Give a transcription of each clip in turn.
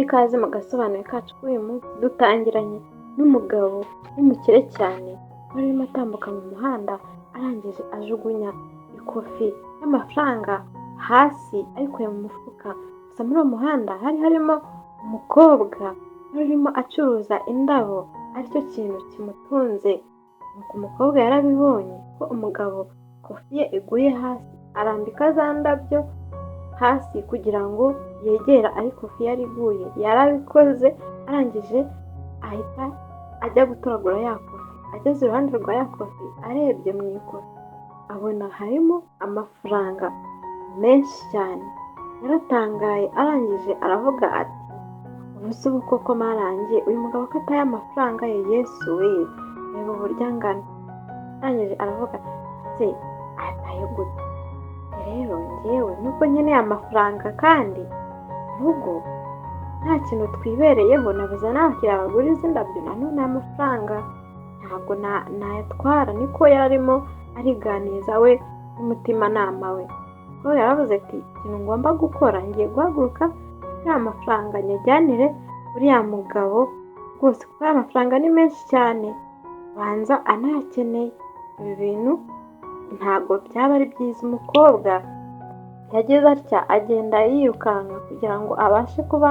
Ikaze mu gasobanuye kacu k'uyu munsi. Dutangiranye n'umugabo w'umukire cyane wari urimo atambuka mu muhanda, arangije ajugunya ikofi y'amafaranga hasi ayikuye mu mufuka. Gusa muri uwo muhanda hari harimo umukobwa wari urimo acuruza indabo, aricyo kintu kimutunze. Nuko umukobwa yarabibonye ko umugabo kofi ye iguye hasi, arambika za ndabyo hasi kugira ngo yegere aho ikofi yari iguye. Yarabikoze, arangije ahita ajya gutoragura ya kofi. Ageze iruhande rwa ya kofi, arebye mu ikofi abona harimo amafaranga menshi cyane. Yaratangaye, arangije aravuga ati: "Ubu se ubu koko marange uyu mugabo ko ataye amafaranga ye? Yesu we, reba uburyo angana!" Arangije aravuga ati: "Ayataye gute rero? Njyewe nubwo nkeneye amafaranga kandi rugo nta kintu twibereyeho, nabuze n'abakiriya bagura izi ndabyo, nanone aya mafaranga ntabwo nayatwara." Niko yari arimo ariganiza we n'umutimanama we. Kuko yaravuze ati: "Ikintu ngomba gukora, ngiye guhaguruka ya mafaranga nyajyanire uriya mugabo rwose, kuko aya mafaranga ni menshi cyane, banza anayakeneye. Ibi bintu ntabwo byaba ari byiza." Umukobwa yagize atya agenda yirukanka kugira ngo abashe kuba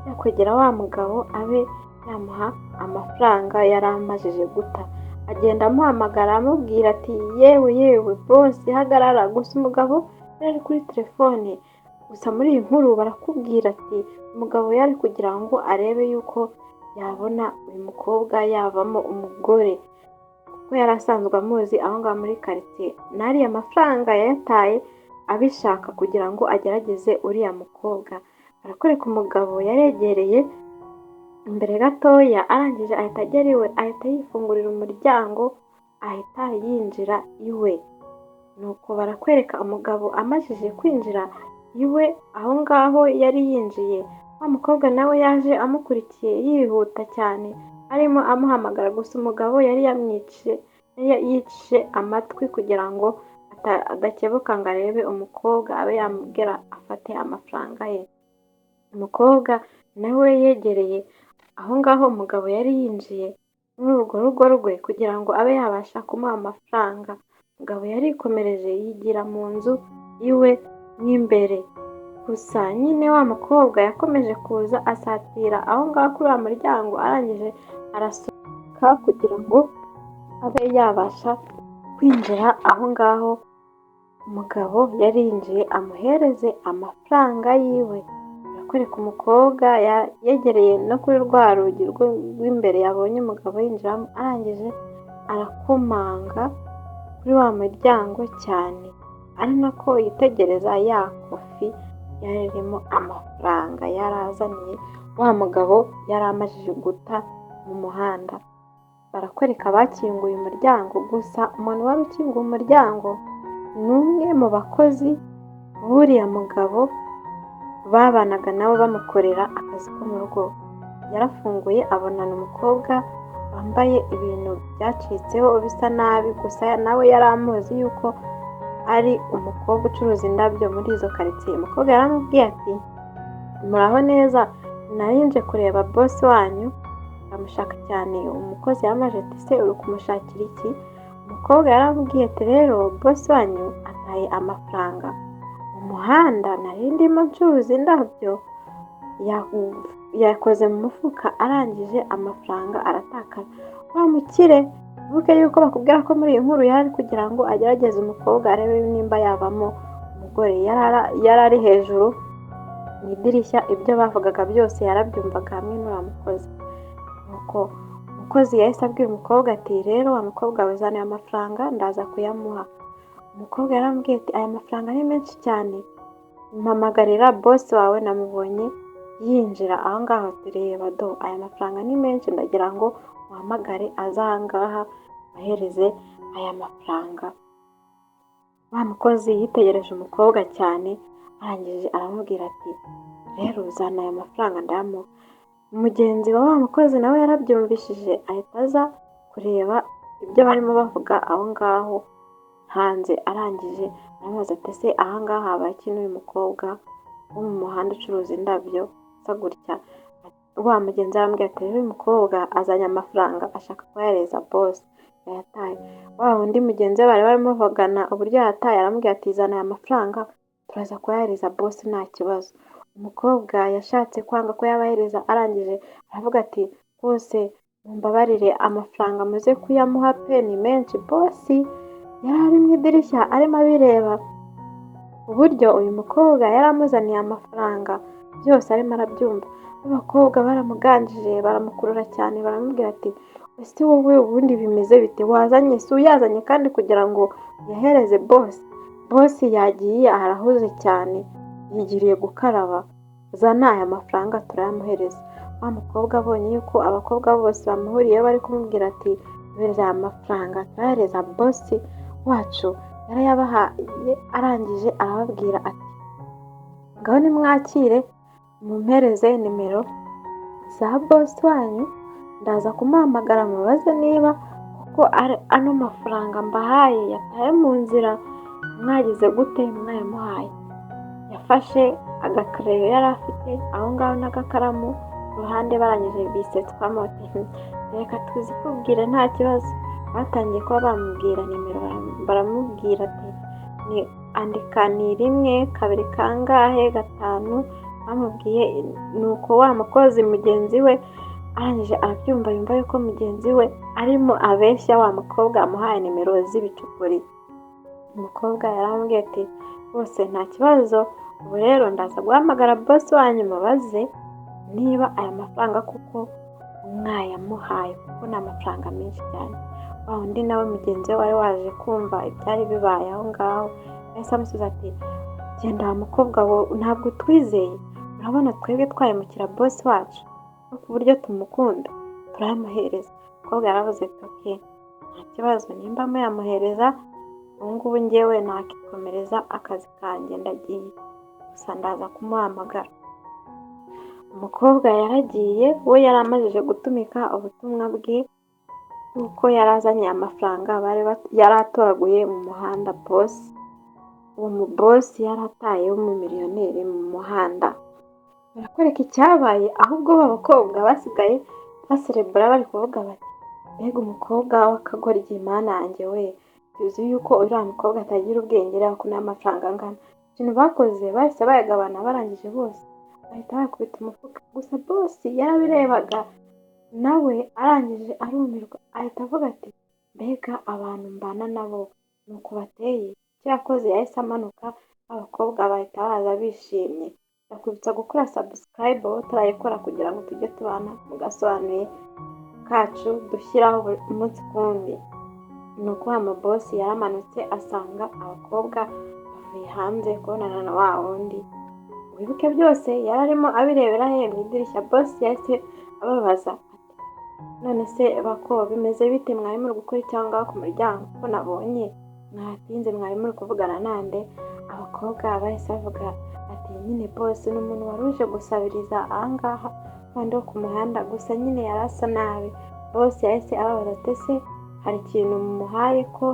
yakwegera wa mugabo, abe yamuha amafaranga yari amajije guta. Agenda amuhamagara, amubwira ati: "Yewe yewe boss, hagarara!" Gusa umugabo yari ari kuri telefone. Gusa muri iyi nkuru barakubwira ati umugabo yari kugira ngo arebe yuko yabona uyu mukobwa yavamo umugore, kuko yari asanzwe amuzi aho ngaho muri karitsiye. N'ariya mafaranga yayataye abishaka kugira ngo agerageze uriya mukobwa. Barakwereka umugabo yaregereye imbere gatoya, arangije ahita agera iwe, ahita yifungurira umuryango, ahita yinjira iwe. Nuko barakwereka umugabo amajije kwinjira iwe aho ngaho yari yinjiye, wa mukobwa nawe yaje amukurikiye yihuta cyane, arimo amuhamagara. Gusa umugabo yari yamwice, yicishe amatwi kugira ngo adakebuka ngo arebe umukobwa, abe yamubwira afate amafaranga ye. Umukobwa nawe yegereye aho ngaho umugabo yari yinjiye muri urwo rugo rwe kugira ngo abe yabasha kumuha amafaranga. Umugabo yarikomereje yigira mu nzu iwe mo imbere. Gusa nyine wa mukobwa yakomeje kuza asatira aho ngaho kuri wa muryango, arangije arasohoka kugira ngo abe yabasha kwinjira aho ngaho umugabo yari yinjiye, amuhereze amafaranga yiwe. Barakwereka umukobwa yegereye no kuri rwa rugi rw'imbere yabonye umugabo yinjiramo, arangije arakomanga kuri wa muryango cyane, ari nako yitegereza ya kofi yari irimo amafaranga yari azaniye wa mugabo yari amajije guta mu muhanda. Barakwereka abakinguye umuryango. Gusa umuntu wari ukinguye umuryango ni umwe mu bakozi b'uriya mugabo babanaga nabo, bamukorera akazi ko mu rugo. Yarafunguye abonana umukobwa wambaye ibintu byacitseho bisa nabi. Gusa nawe yari amuzi yuko ari umukobwa ucuruza indabyo muri izo karitsiye. Umukobwa yaramubwiye ati: "Muraho neza, nari nje kureba boss wanyu, ndamushaka cyane." Umukozi yamaje ati: "Se uri kumushakira iki?" Umukobwa yaramubwiye ati: "Rero boss wanyu ataye amafaranga mu muhanda, nari ndimo ncuruza indabyo, yakoze mu mufuka, arangije amafaranga aratakara." Wa mukire, wibuke yuko bakubwira ko muri iyi nkuru yari kugira ngo agerageze umukobwa, arebe nimba yavamo umugore. Yari ari hejuru mu idirishya, ibyo bavugaga byose yarabyumvaga hamwe n'uriya mukozi. Nuko umukozi yahise abwira umukobwa ati: "Rero wa mukobwa we, zana aya mafaranga, ndaza kuyamuha." Umukobwa yaramubwiye ati: "Aya mafaranga ni menshi cyane, mpamagarira boss wawe, namubonye yinjira aho ngaho." Ati: "Reba do, aya mafaranga ni menshi, ndagira ngo uhamagare aze aha ngaha ahereze aya mafaranga." Wa mukozi yitegereje umukobwa cyane, arangije aramubwira ati: "Rero zana aya mafaranga, ndayamuha." Mugenzi wa wa mukozi nawe yarabyumvishije, ahita aza kureba ibyo barimo bavuga aho ngaho hanze. Arangije aramubaza ati: "Ese aha ngaha habaye iki n'uyu mukobwa wo mu muhanda ucuruza indabyo?" asa gutya? Wa mugenzi we aramubwira ati: "Rero uyu mukobwa azanye amafaranga, ashaka kuyahereza boss, yayataye." Wa wundi mugenzi we bari barimo bavugana uburyo yayataye, aramubwira ati: "Zana aya mafaranga, turaza kuyahereza boss, nta kibazo." Umukobwa yashatse kwanga ko yabahereza, arangije aravuga ati: "Rwose mumbabarire, amafaranga muze kuyamuha pe, ni menshi." Boss yari ari mu idirishya arimo abireba, uburyo uyu mukobwa yari amuzaniye amafaranga byose arimo arabyumva. Abakobwa baramuganjije, baramukurura cyane, baramubwira ati: "Ese wowe ubundi bimeze bite? Wazanye, si uyazanye kandi kugira ngo uyahereze boss? Boss yagiye, arahuze cyane, yigiriye gukaraba. Zana aya mafaranga turayamuhereza." Wa mukobwa abonye yuko abakobwa bose bamuhuriyeho bari kumubwira ati: "Duhereza aya mafaranga turayahereza boss wacu," yarayabahaye. Arangije arababwira ati: "Ngaho nimwakire, mumpereze nimero za boss wanyu, ndaza kumuhamagara mubaze niba kuko ano mafaranga mbahaye yataye mu nzira mwagize gute, mwayamuhaye." Yafashe agakereyo yari afite aho ngaho n'agakaramu ku ruhande, barangije bisetswamo ati: "Reka tuzikubwire, nta kibazo." Batangiye kuba bamubwira nimero, baramubwira ati: "Ni andika, ni 1 2 kangahe 5." Bamubwiye ni uko wa mukozi mugenzi we arangije arabyumva, yumva yuko mugenzi we arimo abeshya, wa mukobwa amuhaye nimero z'ibicupuri. Umukobwa yaramubwiye ati: "Rwose nta kibazo, ubu rero ndaza guhamagara boss wanyu mubaze niba aya mafaranga kuko mwayamuhaye, kuko ni amafaranga menshi cyane." Wa undi nawe mugenzi we wari waje kumva ibyari bibaye aho ngaho yahise amusubiza ati: "Genda wa mukobwa we, ntabwo utwizeye? Urabona twebwe twahemukira boss wacu? No ku buryo tumukunda turayamuhereza." Umukobwa yaravuze ati: "Okay, nta kibazo, nimba muyamuhereza, ubu ngubu njyewe nakikomereza akazi kanjye, ndagiye, gusa ndaza kumuhamagara." Umukobwa yaragiye, we yari amajije gutumika ubutumwa bwe bw'uko yari azanye amafaranga yari atoraguye mu muhanda, boss, uwo mu boss yari ataye w'umumiliyoneri mu muhanda. Barakwereka icyabaye, ahubwo ba bakobwa basigaye baserebura, bari kuvuga bati: "Mbega umukobwa w'akagoryi, Mana yanjye we! Tuzi yuko uriya mukobwa atagira ubwenge, reba ukuntu amafaranga angana." Ikintu bakoze, bahise bayagabana, barangije bose bahita bayakubita umufuka. Gusa boss yarabirebaga nawe, arangije arumirwa, ahita avuga ati: "Mbega abantu mbana nabo ni uku bateye!" Icyo yakoze, yahise amanuka, abakobwa bahita baza bishimye. Ndakwibutsa gukora subscribe wowe utarayikora, kugira ngo tujye tubana mu gasobanuye kacu dushyiraho umunsi ku wundi. Ni uko wa muboss yaramanutse, asanga abakobwa bavuye hanze kubonana na wa wundi. Wibuke byose yari arimo abirebera he? Mu idirishya. Boss yahise ababaza ati: "None se bako, bimeze bite? Mwari muri gukora iki aho ngaho ku muryango, ko nabonye mwatinze? Mwari muri kuvugana nande?" Abakobwa bahise bavuga ati: "Nyine boss, ni umuntu wari uje gusabiriza aha ngaha, wandi wo ku muhanda, gusa nyine yari asa nabi." Boss yahise ababaza ati: "Ese hari ikintu mumuhaye, ko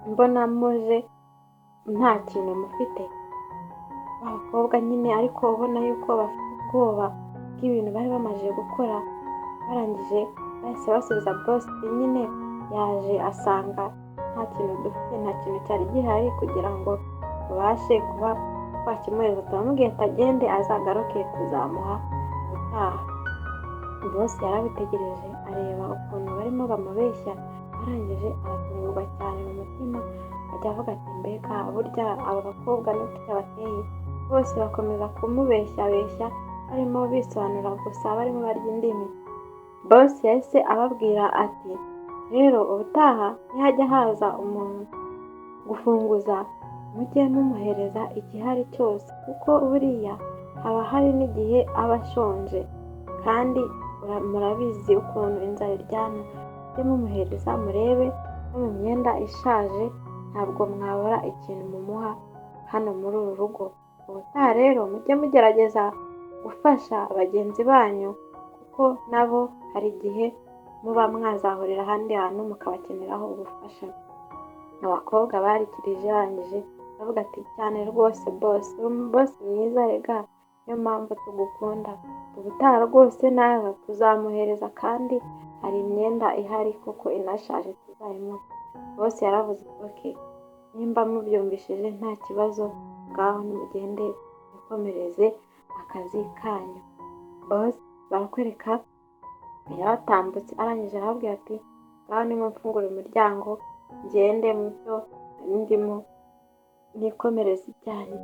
mbona muje nta kintu mufite?" Abakobwa nyine, ariko ubona yuko bafite ubwoba bw'ibintu bari bamaze gukora, barangije bahise basubiza boss: "Nyine yaje asanga nta kintu dufite, nta kintu cyari gihari kugira ngo tubashe kuba twakimuhereza. Turamubwiye atagende, azagaruke, tuzamuha ubutaha." Boss yarabitegereje, areba ukuntu barimo bamubeshya, arangije aratungurwa cyane mu mutima, ajya avuga ati: "Mbega burya aba bakobwa ni gutya bateye!" Bose bakomeza kumubeshyabeshya, barimo bisobanura gusa, barimo barya indimi. Boss yahise ababwira ati: "Rero ubutaha nihajya haza umuntu gufunguza, mujye mumuhereza igihari cyose, kuko buriya haba hari n'igihe aba ashonje, kandi murabizi ukuntu inzara iryana. Mujye mumuhereza, murebe no mu myenda ishaje, ntabwo mwabura ikintu mumuha hano muri uru rugo. Ubutaha rero mujye mugerageza gufasha bagenzi banyu, kuko nabo hari igihe muba mwazahurira ahandi hantu mukabakeneraho ubufasha." Abakobwa barikirije, barangije bavuga ati: "Cyane rwose boss, uri umuboss mwiza rega." Niyo mpamvu tugukunda. Ubutaha rwose naza tuzamuhereza, kandi hari imyenda ihari kuko inashaje tuzayimuha. Boss yaravuze: "Okay, nimba mubyumvishije nta kibazo, ngaho nimugende mukomereze akazi kanyu." Boss barakwereka yaratambutse, arangije arababwira ati: "Ngaho nimumfungure umuryango ngende mu byo ndimo nikomereze ibyanyu,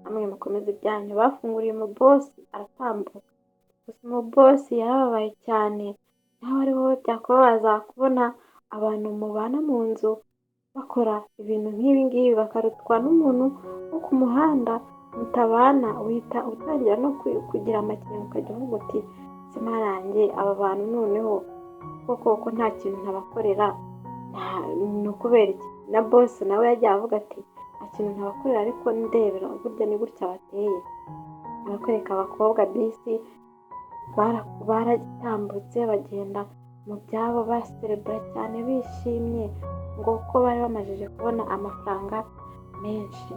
namwe mukomeze ibyanyu." Bafunguriye umuboss aratambuka. Gusa umuboss yarababaye cyane. Nawe ari wowe byakubabaza kubona abantu mubana mu nzu bakora ibintu nk'ibi ngibi, bakarutwa n'umuntu wo ku muhanda mutabana? Uhita utangira no kugira amakenga, ukajya uvuga uti: "Yanjye aba bantu noneho koko ko nta kintu ntabakorera, ni ukubera iki?" Na boss nawe yagiye avuga ati: "Nta kintu ntabakorera, ariko ndebera burya ni gutya bateye." Barakwereka abakobwa bisi baratambutse bagenda mu byabo, baserebura cyane bishimye ngo ko bari bamajije kubona amafaranga menshi.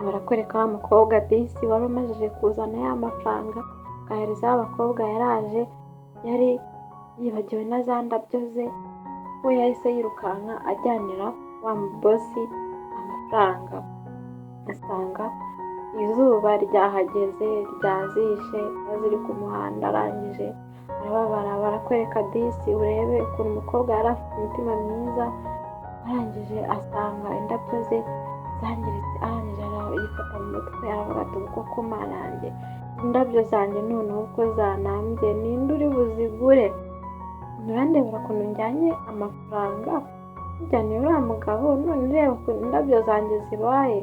Barakwereka wa mukobwa bisi wari umajije kuzana ya mafaranga akahereza abakobwa, yaraje yari yibagiwe na za ndabyo ze, we yahise yirukanka ajyanira wa muboss amafaranga, asanga izuba ryahageze ryazishe ziri ku muhanda, arangije arababara. Barakwereka disi, urebe ukuntu umukobwa yari afite umutima mwiza. Arangije asanga indabyo ze zangiritse, arangije yifata mu mutwe, aravuga ati: "Koko Mana yanjye, indabyo zanjye noneho uko zanambye, ninde uri buzigure? Nturandebera ukuntu njyanye amafaranga njyaniye uriya mugabo, none reba ukuntu indabyo zanjye zibaye.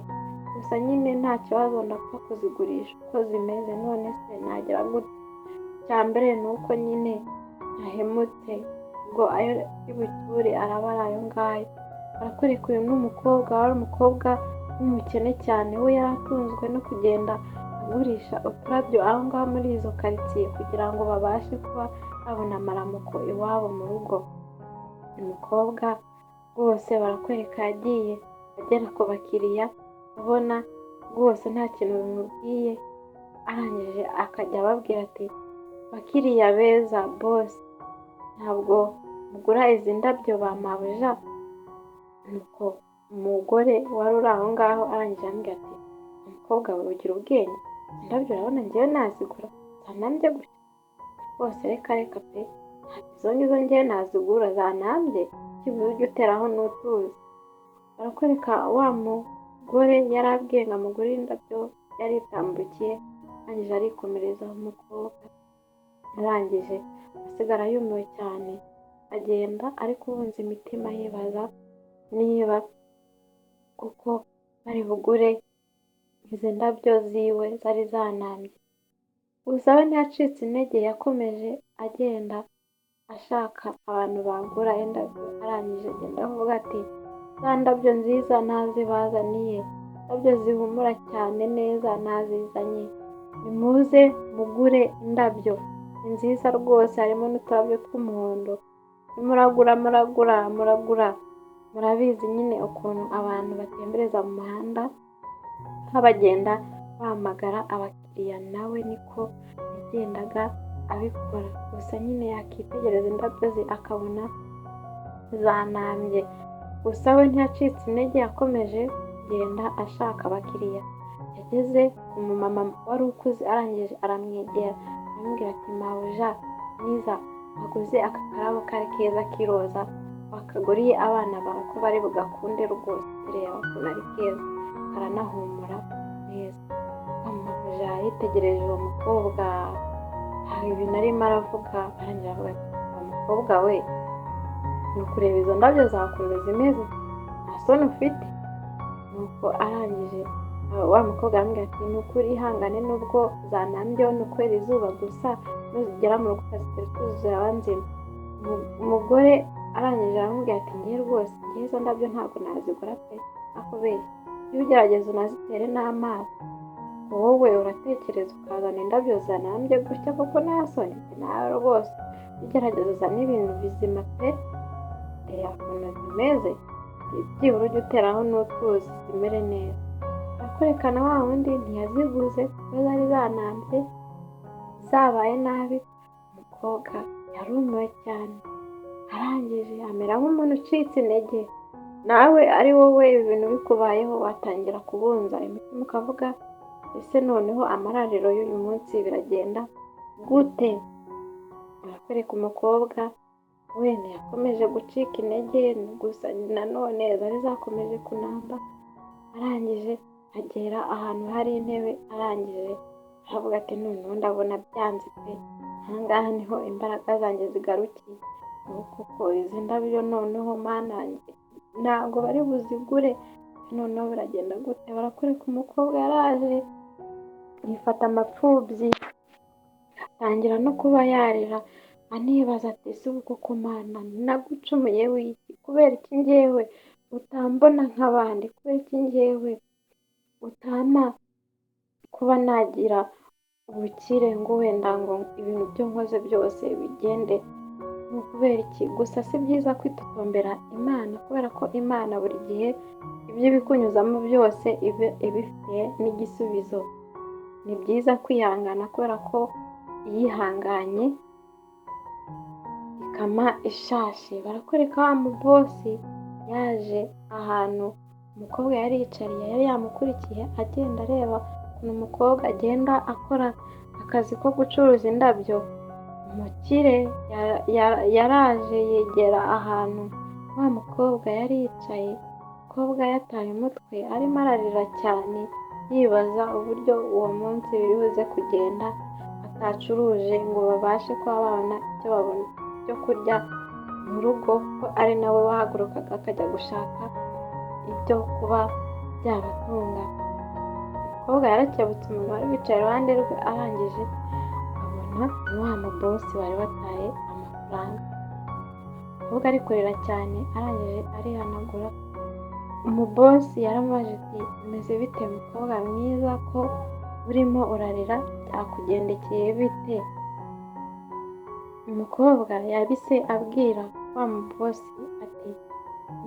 Gusa nyine nta kibazo, ndapfa kuzigurisha uko zimeze. None se nagira gute? Icya mbere ni uko nyine nahemutse, ubwo ayo y'ubucyure araba ari ayo ngayo." Barakwereka uyu ni umukobwa wari umukobwa w'umukene cyane. We yari atunzwe no kugenda agurisha uturabyo aho ngaho muri izo karitsiye kugira ngo babashe kuba babona amaramuko iwabo mu rugo. Umukobwa rwose barakwereka yagiye agera ku bakiriya, ubona rwose nta kintu bimubwiye, arangije akajya ababwira ati: "Bakiriya beza, boss, ntabwo mugura izi ndabyo ba mabuja?" Nuko umugore wari uri aho ngaho arangije arambwira ati: "Umukobwa wawe ugira ubwenge, indabyo urabona ngewe nazigura zanambye gutya? Rwose reka reka pe, ntabwo izo ngizo ngewe nazigura zanambye, byibuze ujye uteraho n'utuzi." Barakwereka wa mugore yari abwiye ngo amugurire indabyo yaritambukiye, arangije arikomereza. Umukobwa arangije asigara yumiwe cyane, agenda ari kubunza imitima yibaza niba kuko bari bugure izi ndabyo ziwe zari zanambye. Gusa we ntiyacitse intege, yakomeje agenda ashaka abantu bagura indabyo, arangije agenda avuga ati: "Za ndabyo nziza nazibazaniye, indabyo zihumura cyane neza nazizanye, nimuze mugure indabyo, ni nziza rwose, harimo n'uturabyo tw'umuhondo, muragura, muragura, muragura." Murabizi nyine ukuntu abantu batembereza mu muhanda bagenda bahamagara abakiriya, nawe niko yagendaga abikora. Gusa nyine yakitegereza indabyo ze akabona zanambye. Gusa we ntiyacitse intege, yakomeje kugenda ashaka abakiriya. Yageze ku mumama wari ukuze, arangije aramwegera, aramubwira ati: "Mabuja mwiza, waguze aka karabo kari keza k'iroza, wakaguriye abana bawe ko bari bugakunde rwose? Reba ukuntu ari keza, karanahumura neza." Mabuja yitegereje uwo mukobwa, hari ibintu arimo aravuga, arangira avuga ati: "Wa mukobwa we, ni ukureba izo ndabyo zawe ukuntu zimeze, nta soni ufite?" Nuko arangije wa mukobwa aramubwira ati: "Ni ukuri ihangane, nubwo zanambyeho ni ukubera izuba, gusa nuzigera mu rugo ukazitera utuzi ziraba nzima." Umugore arangije aramubwira ati: "Ngewe rwose, ngewe izo ndabyo ntabwo nazigura pe, nakubeshya. Iyo ugerageza unazitere n'amazi. Wowe uratekereza ukazana indabyo zanambye gutya koko, nta soni nawe? Rwose ugerageza uzane ibintu bizima pe, reba ukuntu zimeze, byibura ujye uteraho n'utuzi zimere neza." Barakwereka Barakwerekana wa wundi ntiyaziguze kuko zari zanambye, zabaye nabi. Umukobwa yarumiwe cyane, arangije amera nk'umuntu ucitse intege. Nawe ari wowe ibi bintu bikubayeho watangira kubunza imitima ukavuga: ese noneho amarariro y'uyu munsi biragenda gute? Barakwereka umukobwa wenda yakomeje gucika intege, gusa nanone zari zakomeje kunamba. Arangije agera ahantu hari intebe, arangije aravuga ati: noneho ndabona byanze pe, ahangaha niho imbaraga zanjye zigarukiye. Ubu koko izi ndabyo noneho Mana ntabwo bari buzigure, noneho biragenda gute? Barakwereka umukobwa yaraje yifata amapfubyi, atangira no kuba yarira, anibaza ati: ese ubu koko Mana nagucumuye wiki? Kubera iki njyewe utambona nk'abandi? Kubera iki njyewe utampa kuba nagira ubukire ngo wenda ngo ibintu byo nkoze byose bigende? Ni ukubera iki? Gusa si byiza kwitotombera Imana, kubera ko Imana buri gihe ibyo ibikunyuzamo byose iba ibifitiye n'igisubizo. Ni byiza kwihangana, kubera ko iyihanganye ikama ishashi. Barakwereka wa mubosi yaje ahantu umukobwa yari yicariye, yari yamukurikiye, agenda areba ukuntu umukobwa agenda akora akazi ko gucuruza indabyo. Umukire yaraje yegera ahantu wa mukobwa yari yicaye. Umukobwa yataye umutwe, arimo ararira cyane, yibaza uburyo uwo munsi biri buze kugenda atacuruje ngo babashe kuba babona icyo babona cyo kurya mu rugo, ko ari nawe wahagurukaga akajya gushaka ibyo kuba byabatunga. Umukobwa yarakebutse umuntu wari wicaye iruhande rwe, arangije abona ni wa mubosi wari wataye amafaranga. Umukobwa ari kurira cyane, arangije arihanagura. Umubosi yaramubajije ati: bimeze bite mukobwa mwiza, ko urimo urarira, byakugendekeye bite? Umukobwa yabise abwira wa mubosi ati: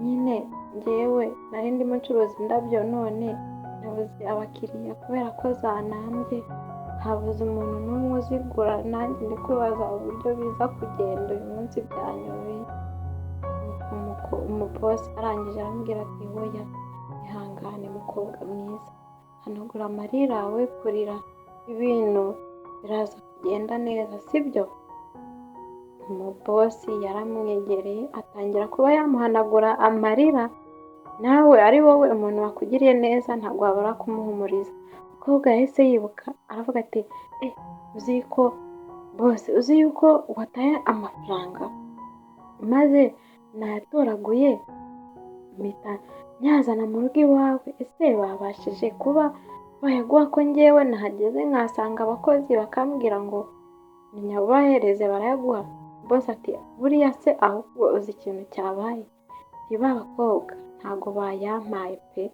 nyine njyewe nari ndimo ncuruza indabyo, none nabuze abakiriya kubera ko zanambye, habuze umuntu n'umwe uzigura, nanjye ndi kwibaza uburyo biza kugenda uyu munsi, byanyobeye. Umubosi arangije aramubwira ati: hoya ihangane mukobwa mwiza, hanagura amarira, we kurira, ibintu biraza kugenda neza, sibyo? Umubosi yaramwegereye atangira kuba yamuhanagura amarira. Nawe ari wowe, umuntu wakugiriye neza ntabwo wabura kumuhumuriza. Umukobwa yahise yibuka, aravuga ati: uzi ko bose, uzi yuko wataye amafaranga, maze nayatoraguye mpita nyazana mu rugo iwawe, ese babashije kuba bayaguha ko njyewe nahageze nkahasanga abakozi bakambwira ngo nyabahereze barayaguha? Bose ati: buriya se ahubwo uzi ikintu cyabaye? Ba bakobwa ntabwo bayampaye pe,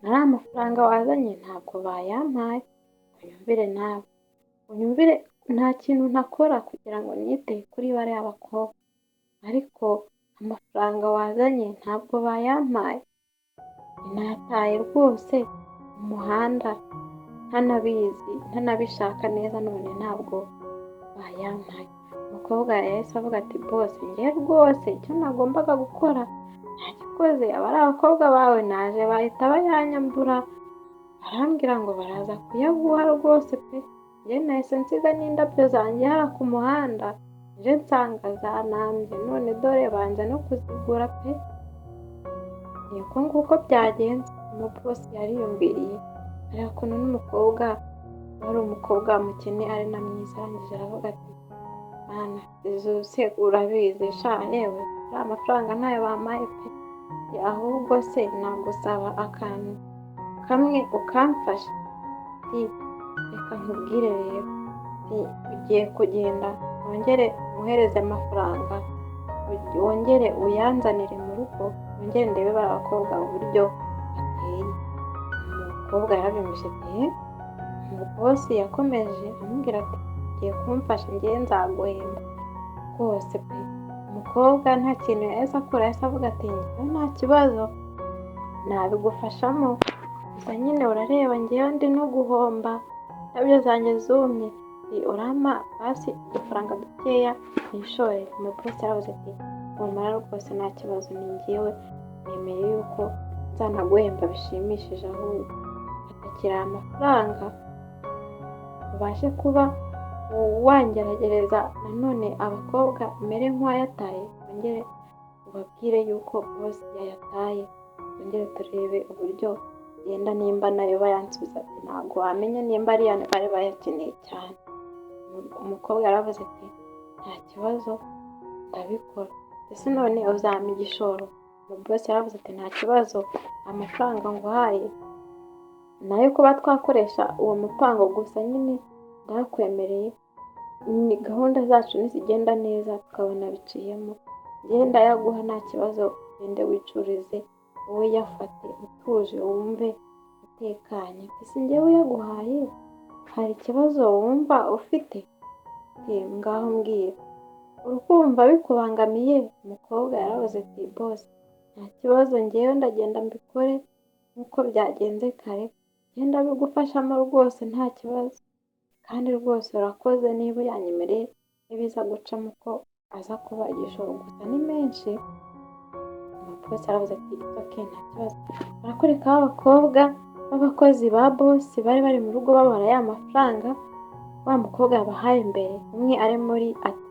ari amafaranga wazanye ntabwo bayampaye. Unyumvire nawe, unyumvire, nta kintu ntakora kugira ngo nite kuri bariya bakobwa, ariko amafaranga wazanye ntabwo bayampaye, nataye rwose mu muhanda ntanabizi, ntanabishaka neza, none ntabwo bayampaye. Umukobwa yahise avuga ati: bose njye rwose icyo nagombaga gukora ntagikoze, aba ari abakobwa bawe naje bahita bayanyambura, barambwira ngo baraza kuyaguha rwose pe, njye nahise nsiga n'indabyo zanjye hariya ku muhanda, nje nsanga zanambye, none dore banze no kuzigura pe, ni uko nguko byagenze. Umubosi yariyumviriye areba ukuntu n'umukobwa wari umukobwa mukene ari na mwiza, arangije aravuga ati: mana izo se urabizi sha, yewe ariya amafaranga ntayo bampaye pe, ahubwo se nagusaba akantu kamwe ukamfasha? Reka nkubwire rero, ugiye kugenda wongere umuhereze amafaranga, wongere uyanzanire mu rugo, wongere ndebe bariya bakobwa uburyo bateye. Umukobwa yarabyumvise ati, umubosi yakomeje amubwira ati: ugiye kumfasha njyewe nzaguhemba rwose pe. Umukobwa nta kintu yahise akora, yahise avuga ati: njyewe nta kibazo nabigufashamo. Gusa nyine urareba ngewe ndi no guhomba, indabyo zanjye zumye, urampa basi udufaranga dukeya nishore. Umubosi yaravuze ati: "Humura rwose, nta kibazo, ni ngewe nemeye yuko nzanaguhemba bishimishije, ahubwo atakira aya mafaranga ubashe kuba wangeragereza nanone abakobwa mere nk'uwayataye, wongere ubabwire yuko bosi yayataye, twongere turebe uburyo genda nimba nayo bayansubiza." Ati: "Ntabwo wamenya nimba ari bari bayakeneye cyane." Umukobwa yaravuze ati: "Nta kibazo, ndabikora. Ese none uzampa igishoro?" Umubosi yaravuze ati: "Nta kibazo, amafaranga nguhaye nayo kuba twakoresha uwo mupango, gusa nyine ndakwemereye ni gahunda zacu nizigenda neza tukabona biciyemo, ngenda yaguha, nta kibazo, ugende wicurize, wowe yafate utuje wumve utekanye." Ese njyewe uyaguhaye hari ikibazo wumva ufite? Ngaho mbwira, urukumva bikubangamiye? Umukobwa yaravuze ati: "Bosi, nta kibazo, ngewe ndagenda mbikore nk'uko byagenze kare, ngenda bigufashamo rwose, nta kibazo, kandi rwose urakoze niba uyanyemereye, nibiza gucamo ko aza kuba igishoro, gusa ni menshi." Umupolisi yaravuze ati: "Okay, nta kibazo." Barakwereka abakobwa b'abakozi ba bosi bari bari mu rugo babara ya mafaranga wa mukobwa yabahaye mbere. Umwe ari muri ati: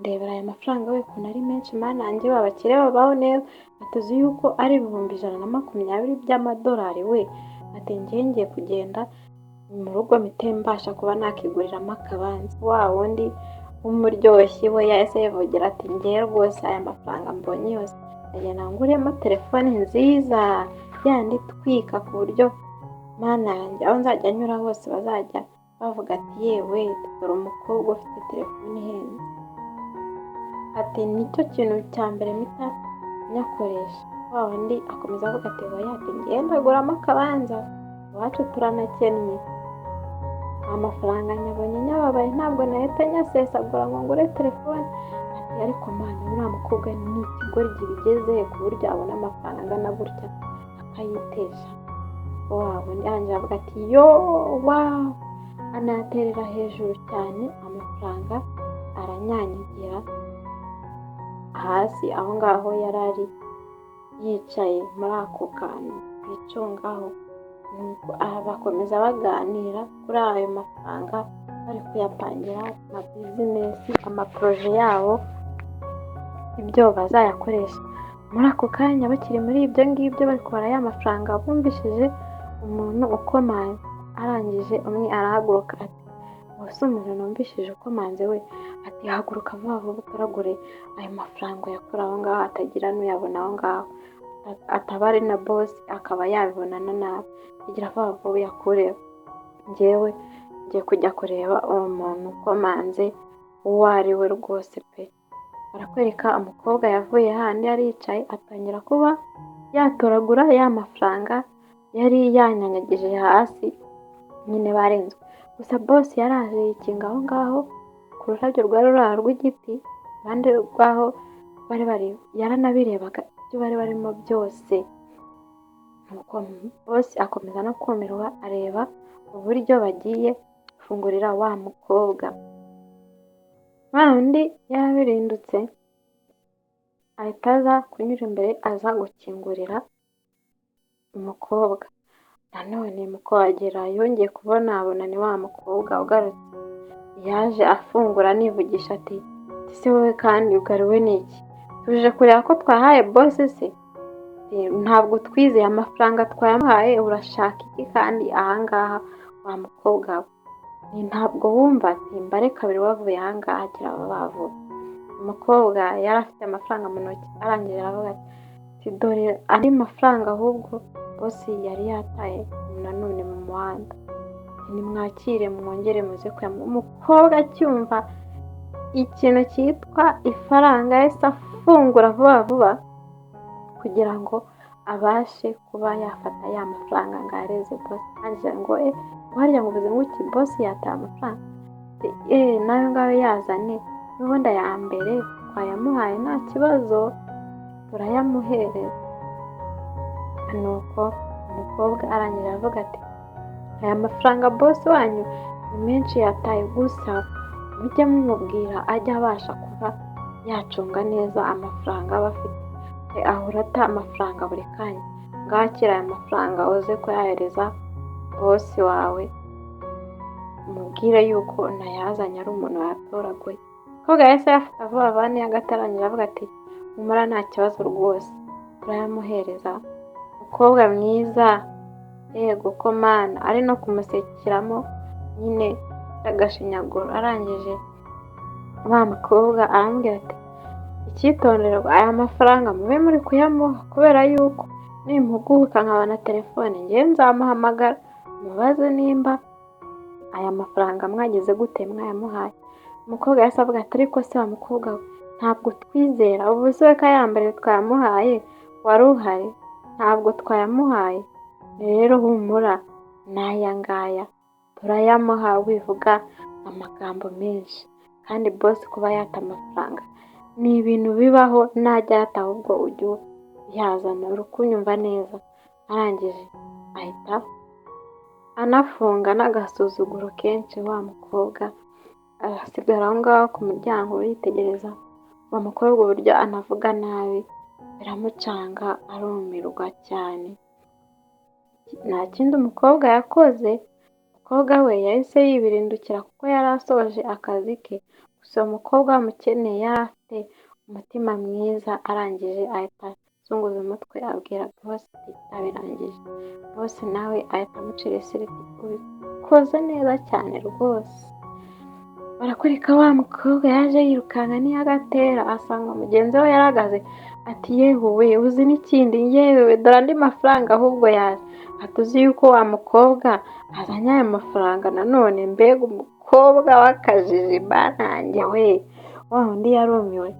"Ndebera aya mafaranga we ukuntu ari menshi, mana yanjye, abakire babaho neza." Ati: "Uzi yuko ari 120,000 by'amadolari we?" Ati: "Ngiye ngiye kugenda mu rugo mpite mbasha kuba nakiguriramo akabanza." Wa wundi w'umuryoshyi we yahise yivugira ati: "Ngewe rwose aya mafaranga mbonye yose ndagenda nguremo telefone nziza yandi itwika, ku buryo mana yanjye aho nzajya nyura hose bazajya bavuga ati: 'Yewe, dore umukobwa ufite telefone ihenze.'" Ati: "Nicyo kintu cya mbere mpita nyakoresha." Wa wundi akomeza avuga ati: "Oya," ati, "ngewe ndaguramo akabanza, iwacu turanakennye, amafaranga nyabonye nyababaye, ntabwo nahita nyasesagura ngo ngure telefone." Ati: "Ariko mana, uriya mukobwa ni ikigoryi bigeze ku buryo abona amafaranga angana gutya akayitesha?" Wa wundi arangije avuga ati: "Yo, wow!" Anaterera hejuru cyane, amafaranga aranyanyagira hasi aho ngaho yari ari yicaye muri ako kantu bicungaho. Nuko aha bakomeza baganira kuri ayo mafaranga, bari kuyapangira amabizinesi, amaporoje yabo, ibyo bazayakoresha. Muri ako kanya bakiri muri ibyo ngibyo, bari kubara ya mafaranga, bumvishije umuntu ukomanze. Arangije umwe arahaguruka ati: "Ubu umuntu numvishije ukomanze we?" Ati: "Haguruka vuba vuba utoragure ayo mafaranga uyakura aho ngaho, atagira n'uyabona aho ngaho, ataba ari na bosi akaba yabibonana nabi. Kugira vuba vuba uyakureho, njyewe ngiye kujya kureba uwo muntu ukomanze uwo ari we rwose pe." Barakwereka umukobwa yavuye handi yari yicaye, atangira kuba yatoragura ya mafaranga yari yanyanyagije hasi nyine barenzwe. Gusa bosi yaraje yikinga aho ngaho ku rurabyo rwari ruri aho rw'igiti iruhande rw'aho bari bari, yaranabirebaga ibyo bari barimo byose. Nuko bosi akomeza no kumirwa, areba uburyo bagiye gufungurira wa mukobwa. Wa wundi yarabirindutse, ahita aza kunyura imbere, aza gukingurira umukobwa. Nanone mu kuhagera yongeye kubona, abona ni wa mukobwa ugarutse, yaje afungura anivugisha ati: "Ese wowe kandi ugaruwe n'iki? Tuje kureba ko twahaye bosi se? Ntabwo twizeye amafaranga twayamuhaye, urashaka iki kandi ahangaha wa mukobwa we? Ntabwo wumva?" Ati: "Mbare kabiri wavuye ahangaha, gira vuba vuba." Umukobwa yari afite amafaranga mu ntoki, arangije aravuga ati: "Dore andi mafaranga ahubwo bosi yari yataye nanone mu muhanda, nimwakire mwongere muze kuyamuha." Umukobwa acyumva ikintu cyitwa ifaranga yahise afungura vuba vuba kugira ngo abashe kuba yafata ya mafaranga ngo ayareze bosi. Arangije ngo: "E, harya ngo uvuze ngo iki? Bosi yataye amafaranga? Eee, nayo ngayo yazane, n'ubundi aya mbere twayamuhaye, nta kibazo, turayamuhereza." Nuko umukobwa Umukobwa arangira aravuga ati aya mafaranga bosi wanyu ni menshi yataye, gusa mujye mumubwira ajye abasha kuba yacunga neza amafaranga aba afite, ahora ata amafaranga buri kanya. Ngakira aya mafaranga uze kuyahereza bosi wawe, umubwire yuko nayazanye ari umuntu wayatoraguye. Umukobwa yahise ayafata vuba vuba niyo arangira avuga ati humura nta kibazo rwose turayamuhereza. Umukobwa mwiza, yego ko Mana, ari no kumusekeramo nyine agashinyaguro. Arangije wa mukobwa arambwira ati icyitonderwa, aya mafaranga mube muri kuyamuha, kubera yuko nimpuguka nkabona telefone ngewe nzamuhamagara mubaze nimba aya mafaranga mwagize gute mwayamuhaye. Umukobwa yahise avuga ati ariko se wa mukobwa we ntabwo twizera, ubu se we ko aya mbere twayamuhaye wari uhari? Ntabwo twayamuhaye. Rero humura n'aya ngaya turayamuha, wivuga amagambo menshi. Kandi bosi kuba yata amafaranga ni ibintu bibaho, najya ayata ahubwo ujye uyazana, uri kunyumva neza? Arangije ahita anafunga n'agasuzuguro kenshi. Wa mukobwa asigara aho ngaho ku muryango yitegereza wa mukobwa uburyo anavuga nabi, biramucanga arumirwa cyane. Nta kindi umukobwa yakoze, umukobwa we yahise yibirindukira kuko yari asoje akazi ke. Gusa uwo mukobwa w'umukene yari afite umutima mwiza, arangije ahita azunguza umutwe abwira bosi ati abirangije. Bosi nawe ahita amucira isiriti, ubikoze neza cyane rwose. Barakwereka wa mukobwa yaje yirukanka niyo agatera asanga mugenzi we yarahagaze, ati yewe uzi n'ikindi, yewe dore andi mafaranga ahubwo yaje. Ati uzi yuko wa mukobwa azanye aya mafaranga nanone, mbega umukobwa w'akajiji banange we. Wa wundi yarumiwe,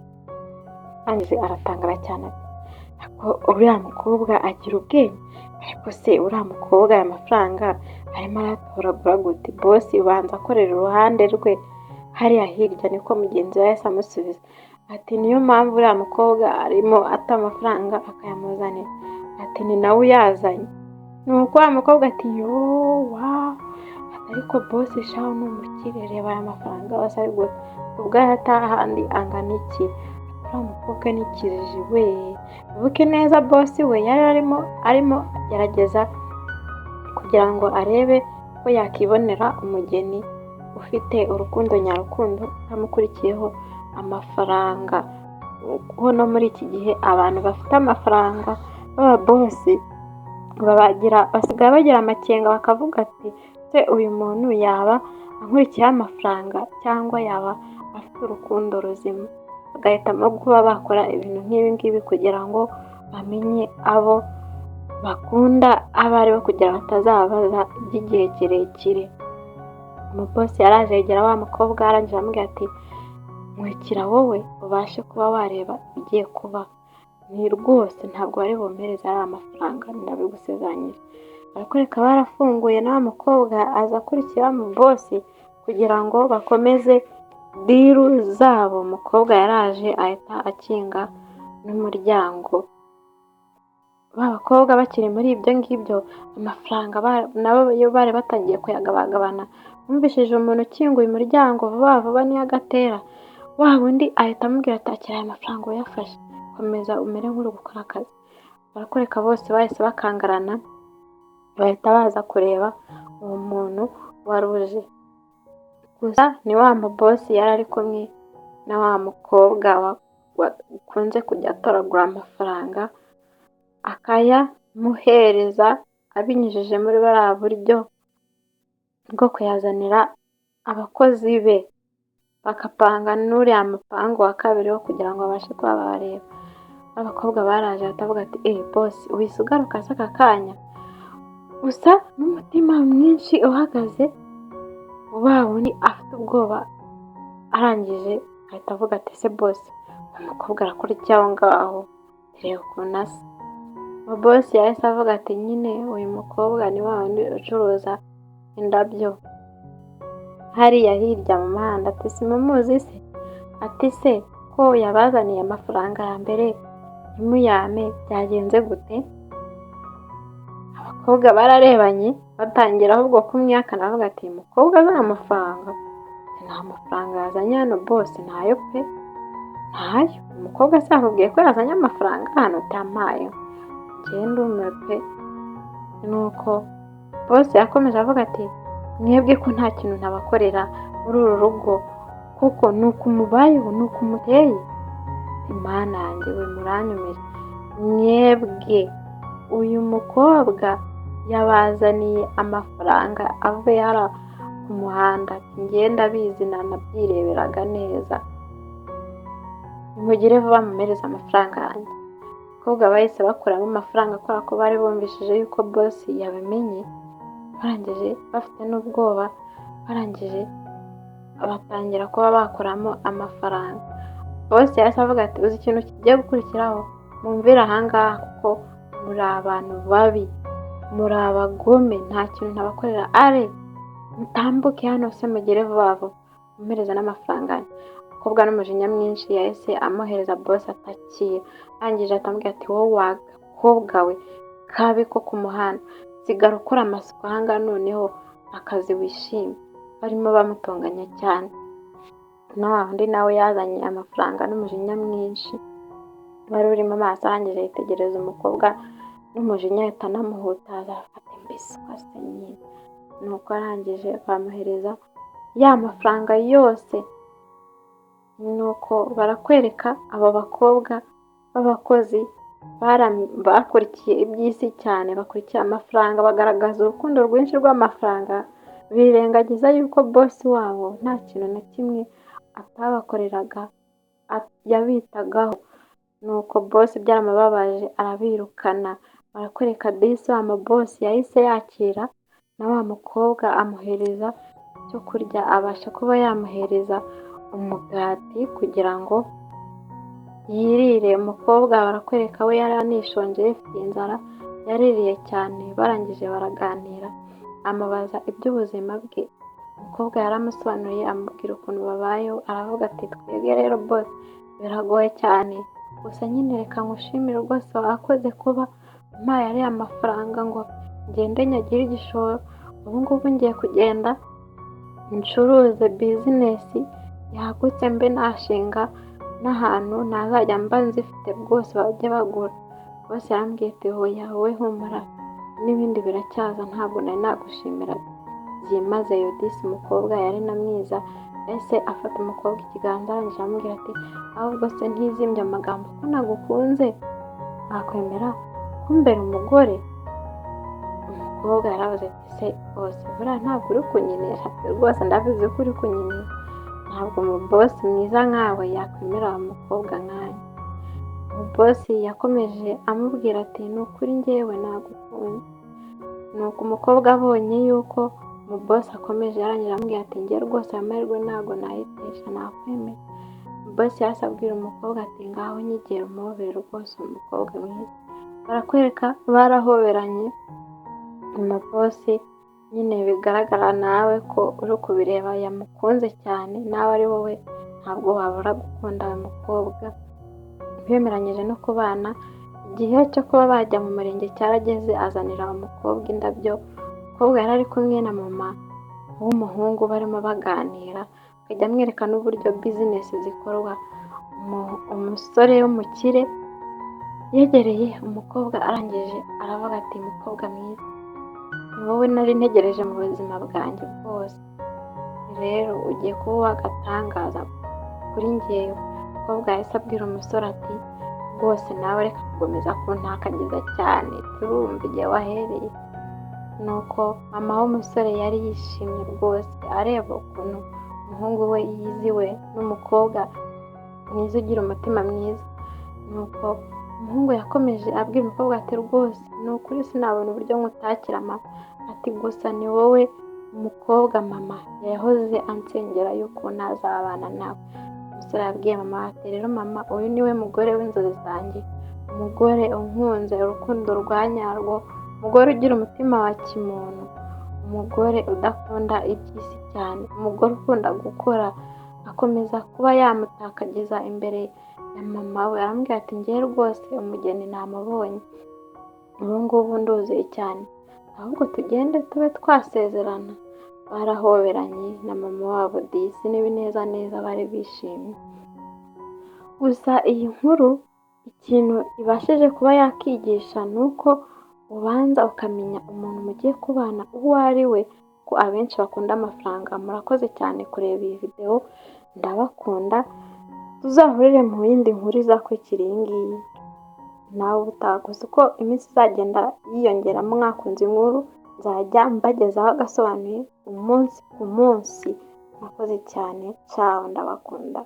arangije aratangara cyane ati uriya mukobwa agira ubwenge, ariko se uriya mukobwa aya mafaranga arimo arayatoragura gute? Bosi ubanza akorera iruhande rwe hariya hirya, niko mugenzi we yahise amusubiza ati niyo mpamvu uriya mukobwa arimo ata amafaranga akayamuzanira, ati ni nawe uyazanye. Nuko wa mukobwa ati yoo wow, ariko bosi shahu ni umukire, reba aya mafaranga yose ari guta, ubwo ayata ahandi angana iki? Uriya mukobwa ni ikijiji we. Wibuke neza bosi we yari arimo agerageza kugira ngo arebe ko yakibonera umugeni ufite urukundo nyarukundo utamukurikiyeho amafaranga. Kuko no muri iki gihe abantu bafite amafaranga b'ababosi basigaye bagira amakenga, bakavuga ati se uyu muntu yaba ankurikiyeho amafaranga cyangwa yaba afite urukundo ruzima? Bagahitamo kuba bakora ibintu nk'ibi ngibi kugira ngo bamenye abo bakunda abo ari bo, kugira ngo batazababaza by'igihe kirekire. Umubosi yaraje yegera wa mukobwa, arangije aramubwira ati nkurikira wowe ubashe kuba wareba ibigiye kuba. Ni rwose ntabwo bari bumpereze ariya mafaranga, ndabigusezeranyije. Barakwereka barafunguye, na wa mukobwa aza akurikira wa mubosi kugira ngo bakomeze deal zabo. Umukobwa yaraje ahita akinga n'umuryango. Ba bakobwa bakiri muri ibyo ngibyo, amafaranga nabo bari batangiye kuyagabagabana, bumvishije umuntu ukinguye umuryango vuba vuba niyo agatera. Wa wundi ahita amubwira ati akira aya mafaranga uyafashe, komeza umere nk'uri gukora akazi. Barakwereka bose bahise bakangarana, bahita baza kureba uwo muntu wari uje. Gusa ni wa mubosi yari ari kumwe na wa mukobwa wakunze kujya atoragura amafaranga akayamuhereza abinyujije muri buriya buryo bwo kuyazanira abakozi be, bagapanga n'uriya mupango wa kabiri wo kugira ngo babashe kuba bareba. Abakobwa baraje batavuga ati eee bosi uhise ugaruka se aka kanya? Gusa n'umutima mwinshi uhagaze, wa wundi afite ubwoba, arangije ahita avuga ati ese bosi umukobwa arakora iki aho ngaho? Reba ukuntu asa. Bosi yahise avuga ati nyine uyu mukobwa ni wa wundi ucuruza indabyo hariya hirya mu muhanda. Ati simumuzi se? Ati se ko yabazaniye amafaranga ya mbere ntimuyame byagenze gute? Abakobwa bararebanye batangira ahubwo kumwihakana, bavuga ati umukobwa azana amafaranga, nta mafaranga yazanye hano bose, ntayo pe, ntayo. Umukobwa se yakubwiye ko yazanye amafaranga hano? Utampaye njyewe ndumiwe pe. Nuko bose yakomeje avuga ati mwebwe ko nta kintu ntabakorera muri uru rugo, kuko ni uku mubayeho, ni uku muteye, Imana yanjye we muranyumije mwebwe. Uyu mukobwa yabazaniye amafaranga avuye hariya ku muhanda, njye ndabizi nanabyireberaga neza, nimugire vuba mumpereze amafaranga yanjye. Abakobwa bahise bakuramo amafaranga kubera ko bari bumvishije yuko bosi yabimenye, barangije bafite n'ubwoba, barangije batangira kuba bakuramo amafaranga. Bosi yahise avuga ati uzi ikintu kigiye gukurikiraho, mumvire ahangaha kuko muri abantu babi, muri abagome, nta kintu ntabakorera, are mutambuke hano se mugere vuba vuba mumpereze n'amafaranga yanjye. Umukobwa n'umujinya mwinshi yahise amuhereza bosi atakira, arangije atamubwira ati wowe wa gakobwa we kabi ko ku muhanda, sigara ukora amasuku ahangaha noneho akazi wishime. Barimo bamutonganya cyane, na wa wundi nawe yazanye amafaranga n'umujinya mwinshi wari urimo amaso, arangije yitegereza umukobwa n'umujinya ahita anamuhutaza, afata imbiswa se nyine. Nuko arangije bamuhereza ya mafaranga yose. Nuko barakwereka abo bakobwa b'abakozi bakurikiye iby'isi cyane, bakurikiye amafaranga, bagaragaza urukundo rwinshi rw'amafaranga, birengagiza yuko bosi wabo nta kintu na kimwe atabakoreraga, yabitagaho. Nuko bosi byaramubabaje arabirukana. Barakwereka disi wa mubosi yahise yakira na wa mukobwa amuhereza icyo kurya, abasha kuba yamuhereza umugati kugira ngo yirire. Umukobwa barakwereka we yari anishonje yifitiye inzara, yaririye cyane. Barangije baraganira, amubaza iby'ubuzima bwe. Umukobwa yaramusobanuriye amubwira ukuntu babayeho, aravuga ati twebwe rero bose biragoye cyane, gusa nyine reka ngushimire rwose wakoze kuba umpaye ariya mafaranga ngo ngende nyagire igishoro, ubu ngubu ngiye kugenda ncuruze bizinesi yagutse, mbe nashinga n'ahantu ntazajya mba nzifite rwose bajye bagura. Bose yarambwiye ati hoya wowe humura n'ibindi biracyaza, ntabwo nari nagushimira byimazeyo. Disi umukobwa yari na mwiza, yahise afata umukobwa ikiganza arangije aramubwira ati ahubwo se ntizimbye amagambo ko nagukunze wakwemera kumbera umugore? Umukobwa yaravuze ati se bose buriya ntabwo uri kunyinisha? Rwose ndabizi ko uri kunyinisha, ntabwo umubosi mwiza nkawe yakwemera umukobwa nkanjye. Umubosi yakomeje amubwira ati ni ukuri njyewe nagukunze. Nuko umukobwa abonye yuko umubosi akomeje, yarangije amubwira ati njye rwose aya mahirwe ntabwo nayitesha, nakwemera. Umubosi yahise abwira umukobwa ati ngaho nyegera umuhobere rwose, umukobwa mwiza. Barakwereka barahoberanye, umubosi nyine bigaragara nawe ko uri kubireba yamukunze cyane, nawe ari wowe ntabwo wabura gukunda uyu mukobwa. Bemeranyije no kubana, igihe cyo kuba bajya mu murenge cyarageze, azanira umukobwa indabyo. Umukobwa yari ari kumwe na mama w'umuhungu barimo baganira, akajya amwereka n'uburyo bizinesi zikorwa. Umusore w'umukire yegereye umukobwa arangije aravuga ati mukobwa mwiza, ni wowe nari ntegereje mu buzima bwanjye bwose, rero ugiye kuba uw'agatangaza kuri njyewe. Umukobwa yahise abwira umusore ati rwose nawe reka gukomeza kuntakagiza cyane, turumva igihe wahereye. Nuko mama w'umusore yari yishimye rwose areba ukuntu umuhungu we yiziwe n'umukobwa mwiza ugira umutima mwiza. Nuko umuhungu yakomeje abwira umukobwa ati rwose ni ukuri sinabona uburyo nkutakira mama, ati gusa ni wowe umukobwa mama yahoze ansengera yuko ntazabana nawe. Umusore yabwiye mama ati rero mama, uyu niwe mugore w'inzozi zanjye, umugore unkunze urukundo rwa nyarwo, umugore ugira umutima wa kimuntu, umugore udakunda iby'isi cyane, umugore ukunda gukora. Akomeza kuba yamutakagiza imbere ya mama we, aramubwira ati njyewe rwose umugeni namubonye, ubu ngubu nduzuye cyane. Ahubwo tugende tube twasezerana. Barahoberanye na mama wabo disi n'ibinezaneza, bari bishimye. Gusa iyi nkuru ikintu ibashije kuba yakigisha ni uko ubanza ukamenya umuntu mugiye kubana uwo ari we, ko abenshi bakunda amafaranga. Murakoze cyane kureba iyi videwo, ndabakunda. Tuzahurire mu yindi nkuru izakurikira iyi ngiyi. Nawe ubutaha. Gusa uko iminsi izagenda yiyongeramo, mwakunze inkuru, nzajya mbagezaho agasobanuye umunsi ku munsi. Murakoze cyane, ciao, ndabakunda.